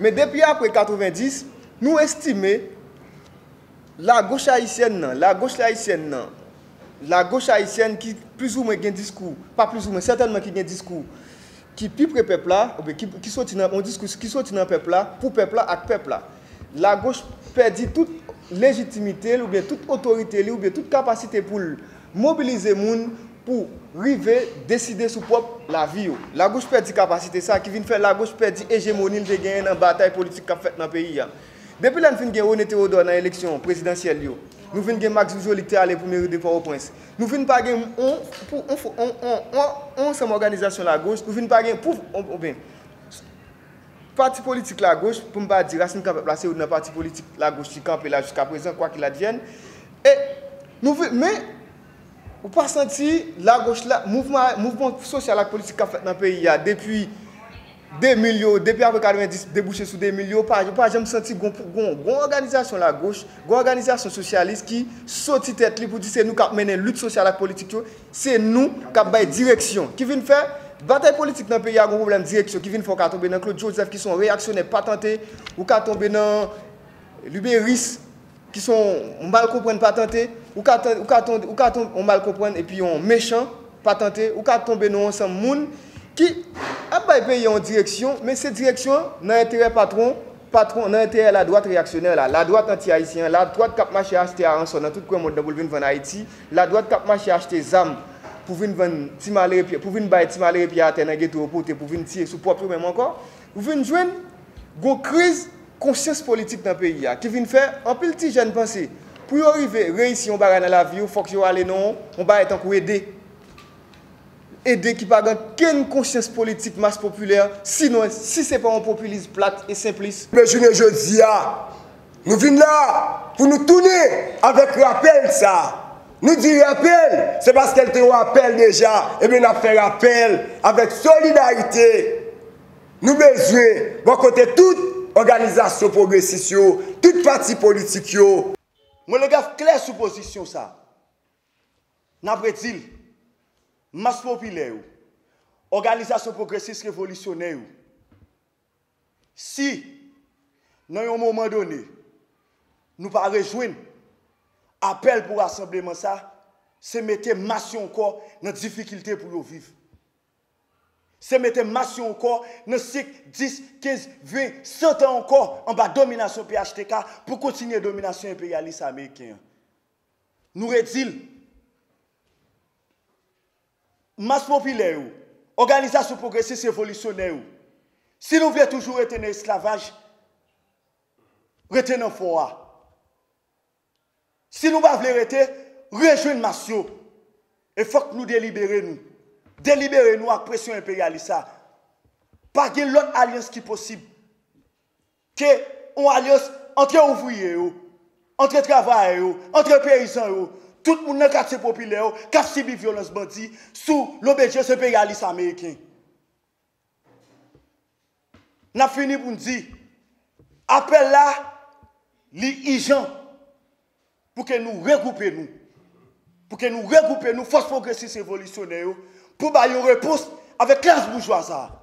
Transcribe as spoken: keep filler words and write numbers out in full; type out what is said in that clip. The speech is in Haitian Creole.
Men depi apre katrevenndis, nou estime lagoch ayisyèn nan, lagoch ayisyèn nan, lagoch ayisyèn ki plizoumwen gen diskou, pa plizoumwen, sètènman ki gen diskou ki pi pre pèp la, oubyen ki, ki soti nan yon diskou ki soti nan pèp la, pou pèp la, ak pèp la. Lagoch pèdi tout lejitimite l, oubyen tout otorite li, oubyen tout kapasite pou l mobilize moun pou rive deside sou pwòp lavi yo. Lagoch pèdi kapasite sa ki vin fè lagoch pèdi ejemoni l te genyen nan batay politik k ap fèt nan peyi a. Depi lè n fin gen René Théodore nan eleksyon prezidansyèl yo, nou vin gen Max Joly k te ale pou meri de Pòtoprens. Nou vin pa gen on, pou, on, on, on, on, on ansanm òganizasyon lagoch, nou vin pa gen pou, on, oubyen, pati politik lagoch, pou m pa di Rasin Kanpèp la se youn nan pati politik lagoch ki kanpe la jiska prezan, kwa kil advyèn. E nou vi-, men, ou pa santi lagoch la, mouvman, mouvman sosyal ak politik k ap fèt nan peyi a depi de mil yo, depi apre katrevenndis debouche sou de mil yo, pa, ou pa janm santi gon, gon, gon òganizasyon lagoch, gon òganizasyon sosyalis ki soti tèt li pou di se nou k ap mennen lit sosyal ak politik yo, se nou k ap bay direksyon. Ki vin fè batay politik nan peyi a gon pwoblèm direksyon, ki vin fè w ka tonbe nan Claude Joseph ki se yon reyaksyonè patante, ou ka tonbe nan Luberice ki se yon mal konprann patante, ou ka, ou ka, ou ka tonbe yon mal konprann epi yon mechan patante, ou ka tonbe nan yon ansanm moun ki ap bay peyi a yon direksyon, men se direksyon nan enterè patwon, patwon, nan enterè ladwat reyaksyonè la, ladwat anti-ayisyen an, ladwat k ap mache achte aransò nan tout kwen mond nan pou l vin vann Ayiti, ladwat k ap mache achte zam pou vin vann ti malere pye, pou vin bay ti malere pye atè nan geto yo pote pou vin tiye sou pwòp yo menm ankò. Ou vin jwenn gon kriz konsyans politik nan peyi a, ki vin fè anpil ti jèn panse pou yo rive reyisi yon bagay nan lavi yo, fòk yo ale nan yon bagay tankou ede. Ede ki pa gen kenn konsyans politik mas popilè, sinon, si se pa yon popilis plat e senplis. Men jounen jodi a, nou vin la pou nou tounen avèk rapèl sa. Nou di rapèl, se paske l te yon apèl deja, ebyen n ap fè rapèl avèk solidarite. Nou bezwen bò kote tout òganizasyon pwogresis yo, tout pati politik yo. Mwen lè gav klè sou pozisyon sa. N ap redi l, mas popilè yo, òganizasyon pwogresis revolisyonè yo, si nan yon moman done nou pa rejwenn apèl pou rasanbleman sa, se mete mas yo ankò nan difikilte pou yo viv. Se mete mas yo ankò nan senk, dis, kenz, ven, san tan ankò anba dominasyon P H T K pou kontinye dominasyon enperyalis ameriken an. Nou redi l, mas popilè yo, òganizasyon pwogresis revolisyonè yo, si nou vle toujou rete nan esklavaj, rete nan fò a. Si nou pa vle rete, rejwenn mas yo. E fòk nou delibere nou. Delibere nou ak presyon enperyalis la. Pa gen lòt alyans ki posib ke yon alyans antre ouvriye yo, antre travayè yo, antre peyizan yo, tout moun nan katye popilè yo k ap sibi vyolans bandi sou lobedyans enperyalis ameriken. N ap fini pou n di, apèl la, li ijan pou ke nou regwoupe nou. Pou ke nou regwoupe nou, fòs pwogresis revolisyonè yo, pou bay yon repons avèk klas boujwa sa a.